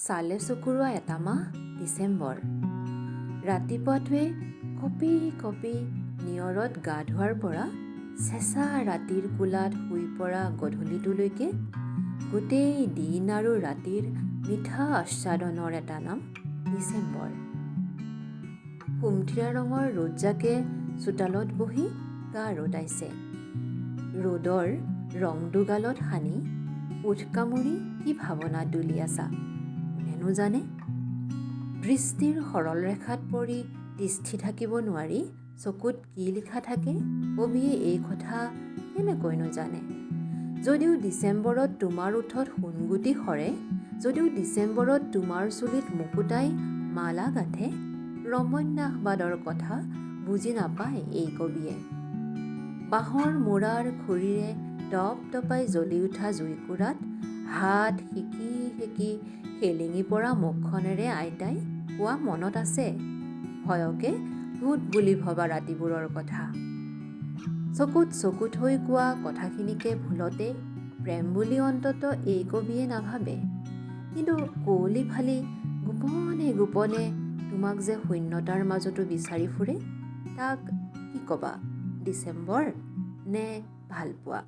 চালে চকুৰোৱা এটা মাহ ডিচেম্বৰ। ৰাতিপুৱাটোৱে কঁপি কঁপি নিয়ৰত গা ধোৱাৰ পৰা চেঁচা ৰাতিৰ কোলাত শুই পৰা গধূলিটোলৈকে গোটেই দিন আৰু ৰাতিৰ মিঠা আস্বাদনৰ এটা নাম ডিচেম্বৰ। সুমথিৰা ৰঙৰ ৰ'দজাকে চোতালত বহি গা ৰ'দাইছে। ৰ'দৰ ৰং দুগালত সানি ওঁঠ কামুৰি কি ভাৱনা তুলি আছা, কোনেনো জানে? দৃষ্টিৰ সৰল ৰেখাত পৰি তিষ্ঠি থাকিব নোৱাৰি চকুত কি লিখা থাকে, কবিয়ে এই কথা কেনেকৈনো জানে? যদিও ডিচেম্বৰত তোমাৰ ওঁঠত সোণগুটি সৰে, যদিও ডিচেম্বৰত তোমাৰ চুলিত মুকুতাই মালা গাঁথে, ৰমন্যাসবাদৰ কথা বুজি নাপায় এই কবিয়ে। বাঁহৰ মূৰাৰ খৰিৰে দপদপাই জ্বলি উঠা জুইকুৰাত হাত সেকি সেকি সেলেঙি পৰা মুখখনেৰে আইতাই কোৱা মনত আছে, ভয়কে ভূত বুলি ভবা ৰাতিবোৰৰ কথা। চকুত চকু থৈ কোৱা কথাখিনিকে ভুলতে প্ৰেম বুলি অন্তত এই কবিয়ে নাভাবে। কিন্তু কুঁৱলী ফালি গোপনে গোপনে তোমাক যে শূন্যতাৰ মাজতো বিচাৰি ফুৰে, তাক কি ক'বা, ডিচেম্বৰ নে ভালপোৱা?